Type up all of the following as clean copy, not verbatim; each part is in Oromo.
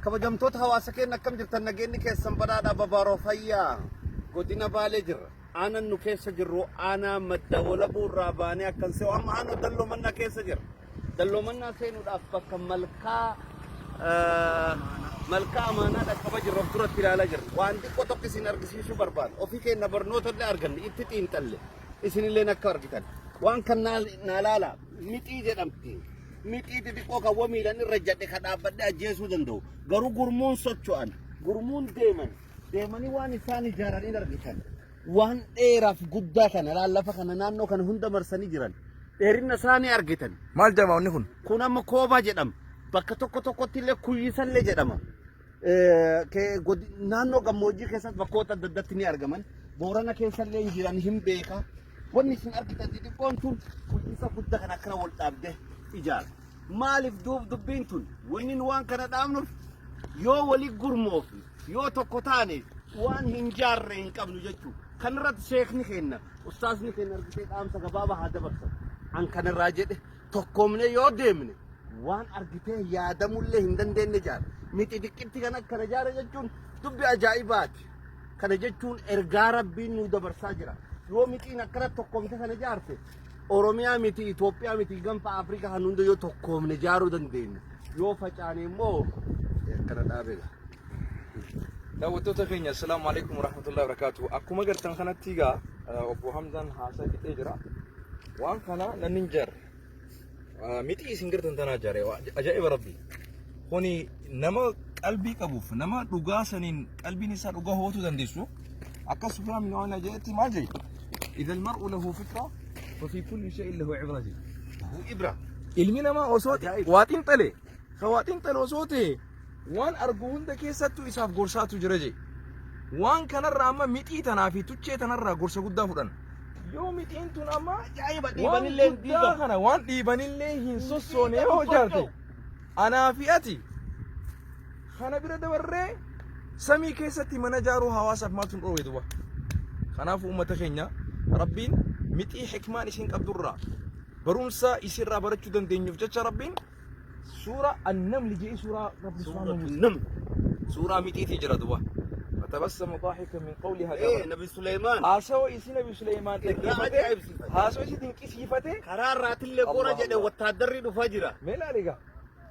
Kabajamtoota hawaasa keenya, akkam jirtan? Nageenyi keessan badhaadhaa, babaaroo fayyaa. Godina Baalee jirra. Aanan nu keessa jirru aanaa Madda Walabuu irraa baanee akkan se'u amma aanoo Dalloo Mannaa keessa jira. Dalloo Mannaa seenuudhaaf bakka malkaa Amaanaa dhaqqaba jirra, of duratti ilaalaa jirra. Waan xiqqoo tokko isin argisiisuu barbaada. Ofii keenya barnoota illee arganne, itti xiinxalle, isinillee akka argitan. Waan kan naa laala, mixii jedhamti. Mixii xixiqqoo kan miilan irra jadhe kan dhaabbadhe ajjeesuu danda'u. Garuu gurmuun socho'an, gurmuun deeman, deemanii waan isaan ijaaran hin argitan. Waan dheeraaf guddaa kana laal, lafa kana naannoo kana hunda marsanii jiran. Dheerina isaanii argitan. Maal jedhama wanni kun? Kun amma koobaa jedhama. Bakka tokko tokkotti illee kuyyisallee jedhama. Naannoo gammoojjii keessatti bakkoota adda addaatti ni argaman. Boorana keessallee hin jiran, hin beeka. Wanni isin argitan xixiqqoon tun kuyyisa guddaa kan akkana wal dhaabde ijaara. Maaliif duub dubbiin tun wanni nu waan kana dhaabnuuf, yoo walii gurmoofne, yoo tokko taane, waan hin jaarre hin qabnu jechuudha. Kanarratti sheekni keenya, ustaazni keenya argitee dhaamsa gabaabaa haa dabarsan. An kanarraa jedhe, tokkoomne yoo deemne waan argitee yaadamullee hin dandeenye jaara. Mixi xiqqitti kan akkana jaara jechuun dubbi ajaa'ibaati. Kana jechuun ergaa Rabbiin nu dabarsaa jira. Yoo mixiin akkana tokkoomte kana jaarte, Oromiyaa miti, Itoophiyaa miti, gaanfa Afrikaa kan hunda yoo tokkoomne jaaruu dandeenya. Yoo facaane immoo akkana dhaabeera. Daawwattoota keenya, assalaamu alaikum warahmatullahi wabarakatuh. Akkuma gartan kanatti egaa obbo Hamzaan haasaa fixee jira. Waan kana namni hin jaarre. Mixii isin gartan tanaa jaare, ajaa'iba Rabbi. Kuni nama qalbii qabuuf, nama dhugaa saniin qalbiin isaa dhugaa hubachuu dandeessu. Akka Sufyaan bin Uyayna jedhetti, maal jedhe? إذا المرء له فكرة ففي كل شيء له عبرة jedhe. Ibra. Ilmi namaa osoo Ajaa'iba. waa xiinxale, ka waa xiinxale osoo ta'e, waan argu hunda keessattuu isaaf gorsaatu jira jedhe. Waan kanarraa amma mixii tanaa fi tuchee tanarraa gorsa guddaa fudhan. Yoo mixiin tun amma Ajaa'iba, waan dhiibanillee hin guddaa diigamu. kana waan dhiibanillee hin sossoone yoo ijaarte, anaa fi ati kana bira dabarree samii keessatti mana ijaaruu hawaasaaf maaltu hin dhoowwe duba? Kanaafuu uummata keenya, Rabbiin mixii hikmaan isin qabdurraa barumsa isinirraa barachuu dandeenyuuf jecha Rabbiin suura Annamli jedhee suuraa Rabbi subhaanahu Suuratu Naml. Suuraa mixiitii jira duba. فتبسم ضاحكا من قولها. Nabi Suleymaan. Haasawa isi Nabi Suleymaan Irraa dhaggeeffate, ajaa'ibsiifate. haasawa isi dinqisiifate. Karaa irraatillee gora Allah jedhe, Allah. Wattaaddarri dhufaa jira. Mee ilaali egaa.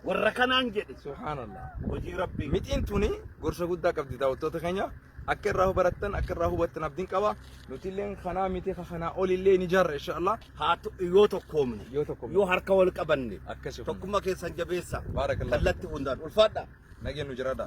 Warra kanaan jedhe. Subhaanallah. Hojii Rabbii. Mixiin tuni gorsa guddaa qabdi. Daawwattoota keenya, akka irraa barattan, akka irraa hubattan abdiin qaba. Nuti illee kanaa miti, kanaa olillee ni jaarra inshallah. Haa yoo tokkoomne. Yoo tokkoomne. Yoo harka wal qabanne. Akkasi. Tokkummaa keessan jabeessa. Baarakallah. Kallatti hundaan ulfaadha. Nageen nu jiraadha.